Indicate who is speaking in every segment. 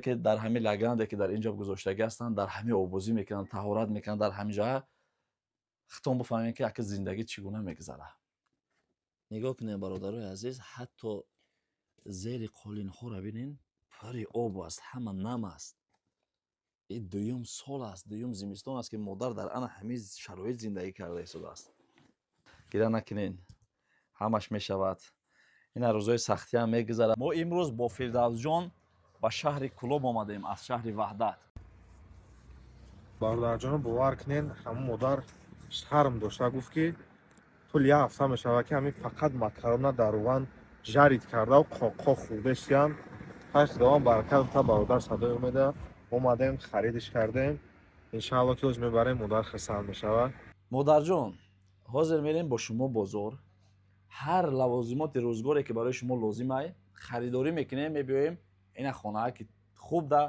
Speaker 1: Ки дар ҳамин лаганде, ки дар ин ҷо гузоштагӣ ҳастанд, дар ҳамин обозӣ мекунанд, таҳорат мекунанд. Дар ҳамин ҷо хитон бифаҳмем, ки ака зиндагӣ чӣ гуна мегузарад. Нигоҳ кунед, бародарои азиз, ҳатто зери қолинҳоро бинен, пури об аст, ҳама нам аст. И дуюм сол аст, дуюм зимистон аст, ки модар дар ана ҳамин шароит зиндагӣ карда истодааст. Гира накунен, ҳамаш мешавад. Ина рӯзои сахтиам мегузарад. Мо имрӯз бо Фирдавсҷон ба шаҳри Кулоб омадем аз шаҳри Ваҳдат.
Speaker 2: Бародарҷоно, бовар кунен, ҳамун модар шарм дошта гуфт, ки тӯли як ҳафта мешавад, ки ҳамин фақат макарона дар рӯған жарить кардау қоққоқ хӯрдестиям. Хай, Худованд баракат та. Бародар садои умеда омадем, харидиш кардем. Иншаалло, ки ҳоз мебарем, модар хурсанд мешавад.
Speaker 1: Модарҷон, ҳозир мерем бо шумо бозор. Ҳар лавозимоти рӯзгоре, ки барои шумо лозим ай, харидорӣ мекунем, мебиёем. Ина хонаа, ки хуб да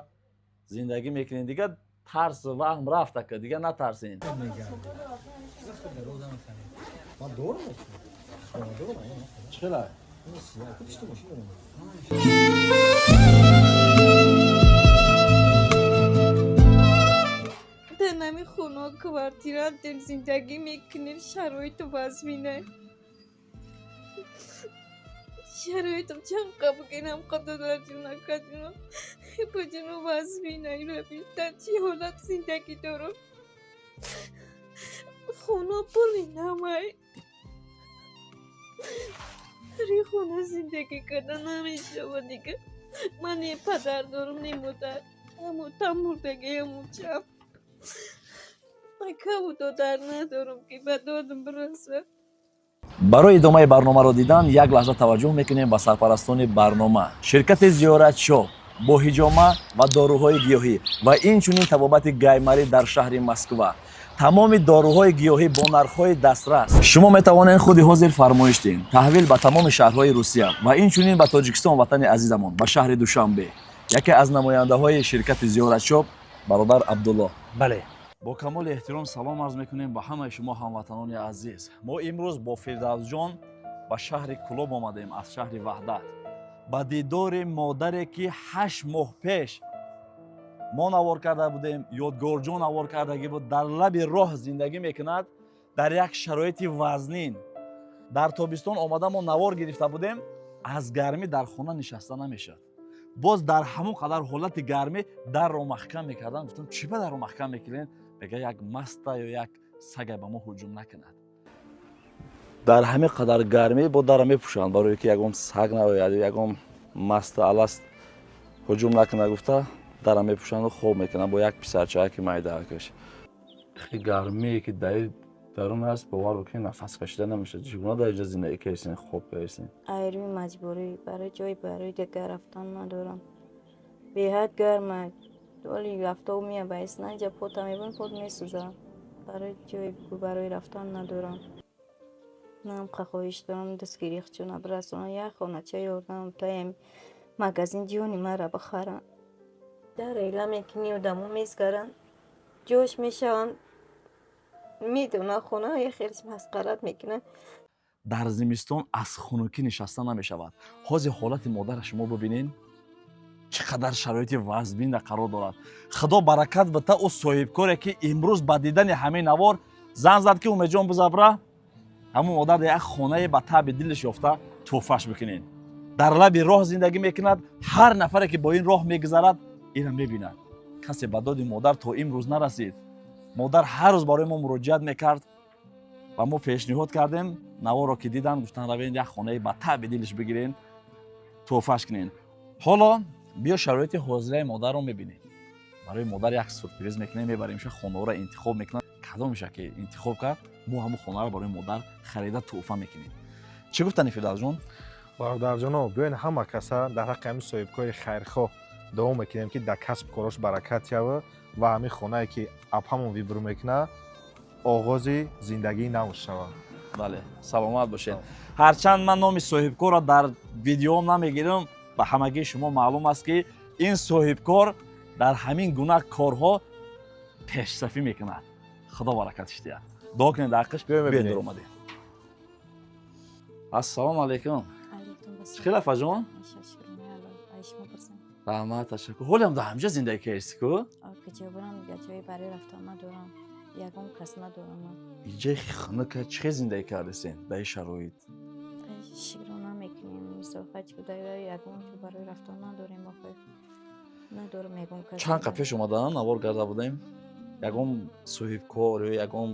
Speaker 1: зиндагӣ мекунем. Дигар тарс ваҳм рафт, ака, дигар натарсен.
Speaker 3: Ман дорам. Дорам.
Speaker 1: Чӣ хела?
Speaker 3: Чӣ дорам?
Speaker 4: Дар нами хона, квартира дар зиндагӣ мекунем, шароиту вазмина. Шароитам чанд қабгинам қадодарҷунакаҷуно баҷуно вазмина раби, дар чӣ ҳолат зиндагӣ дорам? Хона пури намай. Дар ин хона зиндагӣ карда намешавад дигар. Ман не падар дорам, не модар. Ҳамун там мурдагӣ, ҳамун чап. Акаву додар надорам, ки ба додам бирасад.
Speaker 1: Барои идомаи барномаро дидан як лаҳза таваҷҷӯҳ мекунем ба сарпарастони барнома, ширкати «Зиёрат Шоп» бо ҳиҷома ва доруҳои гиёҳӣ ва инчунин табобати гаймарӣ дар шаҳри Москва. Тамоми доруҳои гиёҳӣ бо нархҳои дастрас. Шумо метавонед худи ҳозир фармоиш диҳед. Таҳвил ба тамоми шаҳрҳои Русия ва инчунин ба Тоҷикистон, ватани азизамон, ба шаҳри Душанбе. Яке аз намояндаҳои ширкати «Зиёратшоп» бародар Абдулло.
Speaker 3: Бале.
Speaker 1: Бо камоли эҳтиром салом арз мекунем ба ҳамаи шумо, ҳамватанони азиз. Мо имрӯз бо Фирдавсҷон ба шаҳри Кулоб омадем аз шаҳри Ваҳдат, ба дидори модаре, ки 8 моҳ пеш мо навор карда будем, Ёдгорҷон навор кардагӣ буд. Дар лаби роҳ зиндагӣ мекунад, дар як шароити вазнин. Дар тобистон омада мо навор гирифта будем. Аз гармӣ дар хона нишаста намешавад. Боз дар ҳамон қадар ҳолати гармӣ дарро маҳкам мекардам. Гуфтам, чӣ ба дарро маҳкам мекунед? Мега, як маста ё як сага ба мо ҳуҷум накунад. Дар ҳамин қадар гармӣ бо дара мепӯшанд, барое ки ягон саг наояд, ягон маста аласт ҳуҷум накунад гуфта, дара мепӯшанду хоб мекунанд бо як писарчааки майдаакаш. Хеле гармие, ки дар дарун аст, бовар бикунед, нафас кашида намешавад. Чӣ гуна дар инҷа зиндагӣ кардесен, хоб кардесен?
Speaker 4: Айрӯи маҷбурӣ, барои ҷой барои дигар рафтан надорам. Беҳад гарма. Оли афтоб мея ба иснаҷа, пота мебин, пот месӯзам. Барои ҷой барои рафтан надорам. Нам хоҳиш дорам, дастгирӣ чуна бирасонам, як хонача ёрдам таем, магазин ҷони мара бихарам. Дар эла мекунӣ, одамо мезгаранд, ҷош мешаванд, медонанд, хона як хел масқарат мекунанд.
Speaker 1: Дар зимистон аз хунукӣ нишаста намешавад. Ҳозир ҳолати модара шумо бибинед, чӣ қадар шароити вазбинда қарор дорад. Худо баракат бита ӯ соҳибкоре, ки имрӯз ба дидани ҳамин навор зан зад, ки Умедҷон, бизабра, ҳамун модар як хонае ба таъби дилаш ёфта тӯҳфаш бикунед. Дар лаби роҳ зиндагӣ мекунад. Ҳар нафаре, ки бо ин роҳ мегузарад, ина мебинад. Касе ба доди модар то имрӯз нарасид. Модар ҳар рӯз барои мо муроҷиат мекард ва мо пешниҳод кардем. Наворо ки дидан, гуфтан, равен, як хонаи ба таъби дилаш бигирен, тӯҳфаш кунен. Ҳоло биё, шароити ҳозираи модарро мебинем. Барои модар як сюрприз мекунем, мебаремша, хонаҳоро интихоб мекунам. Кадомеша ки интихоб кард, мо ҳамун хонаро барои модар харида тӯҳфа мекунем. Чӣ гуфтани, Фирдавсҷон?
Speaker 2: Бародарҷоно, биёен, ҳама каса дар ҳаққи ҳамин соҳибкори хайрхоҳ дуо мекунем, ки дар касб корош баракат ява ва ҳамин хонае, ки апамон выбор мекунад, оғози зиндагии нав шавад.
Speaker 1: Бале, саломат бошед. Ҳарчанд ман номи соҳибкорро дар видеом намегирам, ба ҳамагии шумо маълум аст, ки ин соҳибкор дар ҳамин гуна корҳо пешсафӣ мекунад. Худо баракатиш диҳад. Дуо кунед дар ҳаққиш.
Speaker 2: Биё, мебинем.
Speaker 1: Биё, дуромадем. Ассалому алайкум. Чӣ хел, апаҷон? Раҳмат, ташаккур. Ҳолиам дар ҳамҷа зиндагӣ кардисти ку?
Speaker 4: Куҷо бурам, дига ҷое барои рафтан надорам, ягон кас надорам ман.
Speaker 1: Иҷаи хунука чӣ хел зиндагӣ кардисен дар ин шароит?
Speaker 4: Шикро намекунем, мисол ягон ҷо барои рафтан надорем, охир надорам ягон кас.
Speaker 1: Чанд қа пеш омадан навор карда будем, ягон соҳибкор ё ягон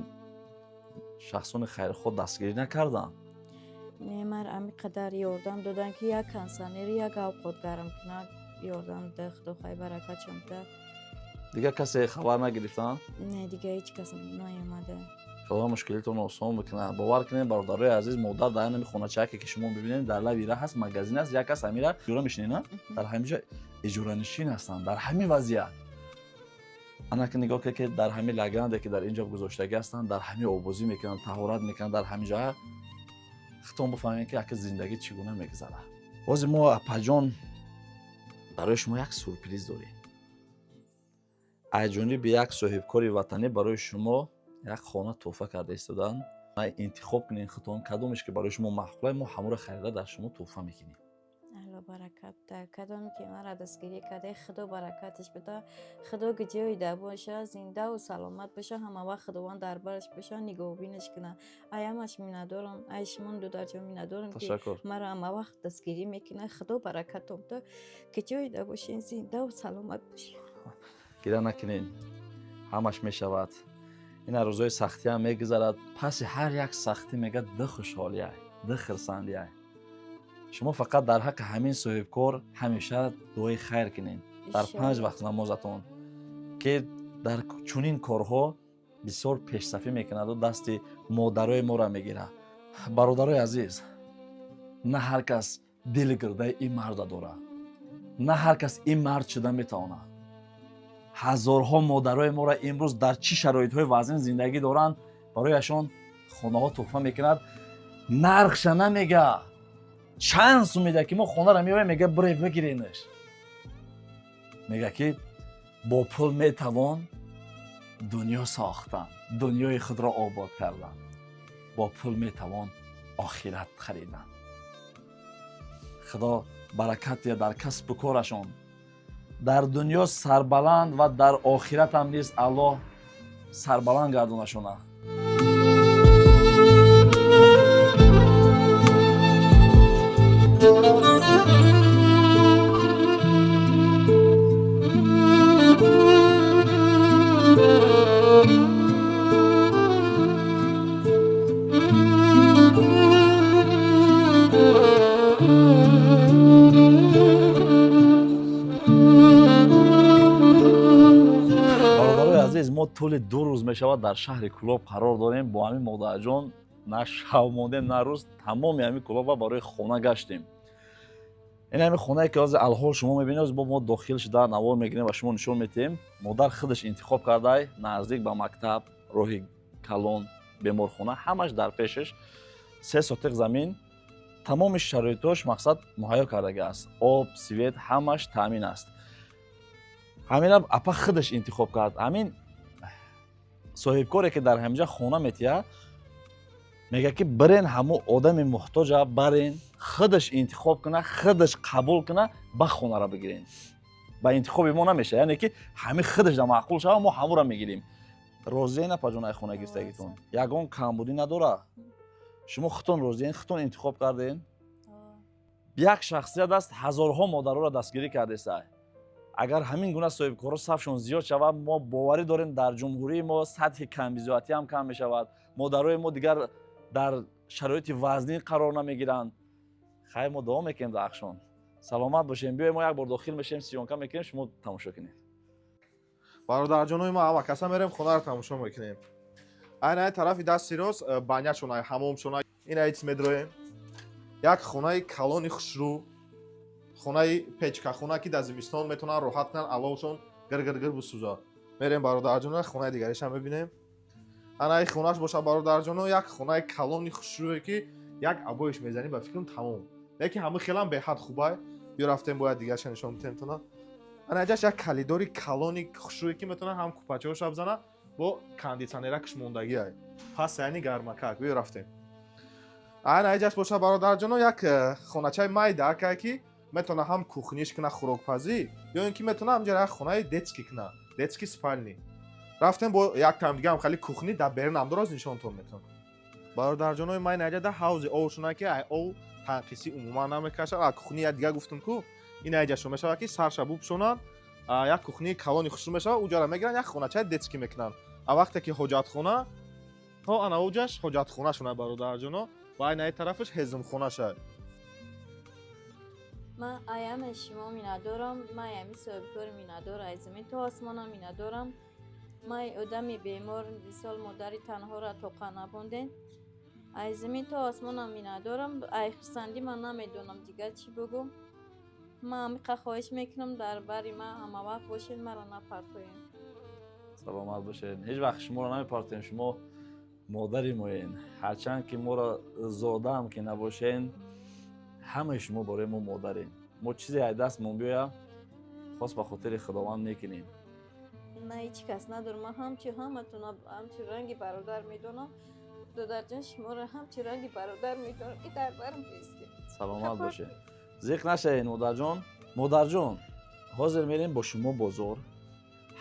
Speaker 1: шахсони хайрхоҳ дастгирӣ накарданд?
Speaker 4: Не, мар ами қадар ёрдам додан, ки як кондитсионер, як авқот гарм кунад, ёрдам да, худо хай баракатшон да.
Speaker 1: Дигар касе хабар нагирифтанд?
Speaker 4: Не, дига ҳеҷ кас наомада.
Speaker 1: Худо мушкилитонро осон бикунад. Бовар кунед, бародарои азиз, модар дар ҳамин хоначаке, ки шумо бибинед, дар лаби раҳ ҳаст, магазин аст, як кас ҳамира иҷора мешинена, дар ҳамин ҷо иҷоранишин ҳастанд. Дар ҳамин вазъият, ана ки нигоҳ кунед, ки дар ҳамин лаганде, ки дар ин ҷо гузоштагӣ ҳастанд, дар ҳамин обозӣ мекунанд, таҳорат мекунанд дар ҳамин ҷо. Худтон бифаҳмед, ки ака зиндагӣ чӣ гуна мегузарад. Ҳозир мо, апаҷон, барои шумо як сюрприз дорем. Аз ҷониби як соҳибкори ватанӣ барои шумо як хона тӯҳфа карда истоданд. Интихоб кунед худтон, кадомеш ки барои шумо маъқулай, мо ҳамонро харида дар шумо тӯҳфа мекунем.
Speaker 4: Алло баракат да, кадоме ки мара дастгирӣ карда, худо баракаташ буда, худо ҷойда боша, зиндаву саломат боша, ҳама вақт худованд дар бараш боша, нигоҳубинаш кунад. Ай ҳамаш миннатдорам, ай шумо, дударҷон, миннатдорам, ки
Speaker 1: Ташаккур.
Speaker 4: мара ҳама вақт дастгирӣ мекунад. Худо баракатон буда, ки ҷойда бошен, зиндаву саломат бошед.
Speaker 1: Гира накунед, ҳамаш мешавад. Ина рӯзои сахтиам мегузарад. Паси ҳар як сахтӣ, мегӯяд, ду хушҳолиай, ду хирсандиай. Шумо фақат дар ҳаққи ҳамин соҳибкор ҳамеша дуои хайр кунед дар панҷ вақт намозатон, ки дар чунин корҳо бисёр пешсафӣ мекунаду дасти модарои моро мегирад. Бародарои азиз, на ҳар кас дили гирдаи ин марда дорад, на ҳар кас ин мард шуда метавонад. Ҳазорҳо модарои моро имрӯз дар чӣ шароитҳои вазнин зиндагӣ доранд, барояшон хонаҳо тӯҳфа мекунад. Нархша намега, чанд сум медиҳад, ки мо хонаро меоем, мега, бире бигиренаш. Мега, ки бо пул метавон дунё сохтан, дунёи худро обод кардан, бо пул метавон охират харидан. Худо баракат диҳад дар касбу корашон, дар дунё сарбаланд ва дар охиратам низ Аллоҳ сарбаланд гардонашона. Бародарои азиз, мо тӯли 2 рӯз мешавад дар шаҳри Кӯлоб қарор дорем. Бо ҳамин модарҷон на шав мондем, на рӯз, тамоми ҳамин Кӯлоба барои хона гаштем. Ин ҳамин хонае, ки ҳозир алҳол шумо мебинед, ҳозир бо мо дохил шуда навор мегирем ва шумо нишон медиҳем. Модар худаш интихоб кардай: наздик ба мактаб, роҳи калон, беморхона ҳамаш дар пешаш, 3 сотиқ замин, тамоми шароитош мақсад муҳайё кардагӣ аст, об, свет ҳамаш таъмин аст. Ҳаминам апа худаш интихоб кард. Ҳамин соҳибкоре, ки дар ҳаминҷа хона метиҳад, мегӯяд, ки бирен, ҳамун одами муҳтоҷа барен, худаш интихоб куна, худаш қабул куна, ба хонаро бигирен. Ба интихоби мо намешавад, яъне ки ҳамин худаш да маъқул шава, мо ҳамуро мегирем. Розиен, апаҷон, ай хона гирифтагитон? Ягон камбудӣ надорад? Шумо худтон розиен, худтон интихоб карден? Як шахсият аст, ҳазорҳо модароро дастгирӣ кардеса. Агар ҳамин гуна соҳибкорро сафшон зиёд шавад, мо боварӣ дорем, дар ҷумҳурии мо сатҳи камбизоатӣ ҳам кам мешавад, модарои мо дигар дар шароити вазнин қарор намегиранд. Хайр, мо давом мекунем дар ақшон. Саломат бошем. Биёем, мо як бор дохил мешем, съёмка мекунем, шумо тамошо кунед.
Speaker 2: Бародарҷонои ма, ҳама каса мерем, хонаро тамошо мекунем. Айн ай тарафи дасти рост баняшон, ай ҳамомшон. Ин ай медроем, як хонаи калони хушрӯ, хонаи печкахона, ки дар зимистон метавонанд роҳат кунанд, аловшон гир-гир-гир бисӯзад. Мерем, бародарҷоно, хонаи дигаришам мебинем. Ана ин хонаш боша, бародарҷоно, як хонаи калони хушрӯе, ки як обоиш мезанӣ, ба фикрам, тамом. Лекин ҳама хелам беҳад хубай. Биё, рафтем, бояд дигарша нишон бидем тона. Ана ҷаш як калидори калони хушрӯе, ки метавонад ҳам купачаҳоша бизана, бо кондитсионеракш мондагиай, пас яъни гармакак. Биё, рафтем. Ана иҷаш боша, бародарҷоно, як хоначаи майда акай, ки Метавона ҳам кухня ш куна, хӯрокпазӣ, ё ин ки метавона ҳамҷа як хонаи детский куна, детский спальни. Рафтем, бо як там дига ҳам хеле кухня дар берун ҳам дороз, нишонтон метавон. Бародарҷонои ман, наҷа да ҳавзи овшуна, ки ай ов танқисӣ умуман намекашад. А кухня я дига гуфтум ку, ин айҷашо мешавад, ки сарша бупӯшонанд, як кухня и калони хушрӯ мешавад. Уҷара мегиранд, як хоначаи детский мекунанд. А вақте ки ҳоҷатхона то ана уҷаш ҳоҷатхонашона, бародарҷоно, ва айнаи тарафаш ҳезумхонаша.
Speaker 4: Ман аяме шумо миннатдорам. Ман аями соҳибкори миннатдор, аз замин то осмонам миннатдорам. Ман одами бемор, мисол, модари танҳоро тоқа набондем. Аз замин то осмонам миннатдорам. Ай хурсандӣ ман намедонам дигар чӣ бигӯм. Ман ҳамиқа хоҳиш мекунам, дар бари ман ҳамавақт бошед, маро напартоед.
Speaker 1: Саломат бошед, ҳеҷ вақт шуморо намепартоем. Шумо модари моен, ҳарчанд ки моро зодаам ки набошен, ҳамаи шумо барои мо модарем. Мо чизе аз дастмон биёя, хос ба хотири Худованд мекунем.
Speaker 4: Ман ҳеҷ кас надорам. Ман ҳамчун ҳаматона ҳамчун ранги бародар медонам. Додарҷон, шуморо ҳамчун ранги бародар медонам, ки дар барм бистед.
Speaker 1: Саломат бошед, зиқ нашавед, модарҷон. Модарҷон, ҳозир мерем бо шумо бозор,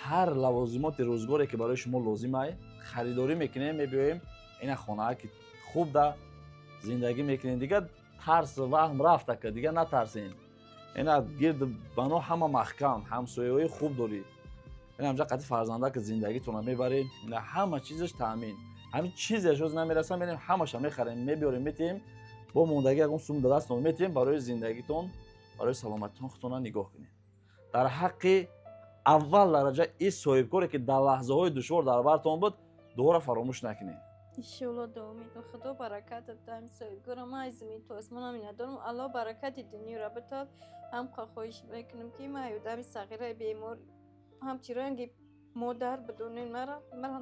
Speaker 1: ҳар лавозимоти рӯзгоре, ки барои шумо лозим ай, харидорӣ мекунем, мебиёем. Ина хонаа ки хуб да зиндагӣ мекунем. Дигар тарс ваҳм рафта, ка дигар натарсем. Ина гирд бано ҳама маҳкам, ҳамсояҳои хуб дорӣ. Ина ҳамҷа қати фарзанда ки зиндагитона мебарем. Ина ҳама чизаш таъмин. Ҳамин чизеш ҳоз намераса, мерем, ҳамаша мехарем, мебиёрем, метиҳем. Бо мондагӣ ягон сум да дастон метиҳем барои зиндагитон, барои саломатитон. Худтона нигоҳ кунед. Дар ҳаққи аввал дараҷа ин соҳибкоре, ки дар лаҳзаҳои душвор дар бартон буд, дуоро фаромӯш накунед.
Speaker 4: Иншоалло, дуо мекунам. Худо баракат битад ҳамин соҳибкора. Ман аз замин то осмонам миннатдорам. Аллоҳ баракати дунёро битад. Ҳамқа хоҳиш мекунам, ки ман одами сағираи бемор, ҳамчун ранги модар бидонед мара,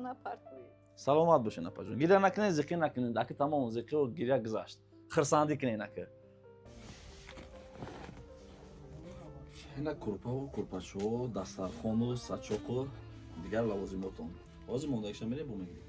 Speaker 4: напартоед.
Speaker 1: Саломат бошед, апаҷон. Гиря накунед, зиқӣ накунед. Аки тамом, зиқию гиря гузашт. Хирсандӣ кунед ака. Ина курпаву курпачо, дастархону сачоқу дигар лавозимотон. Ҳозир мондагиша мерем, бо мегирем.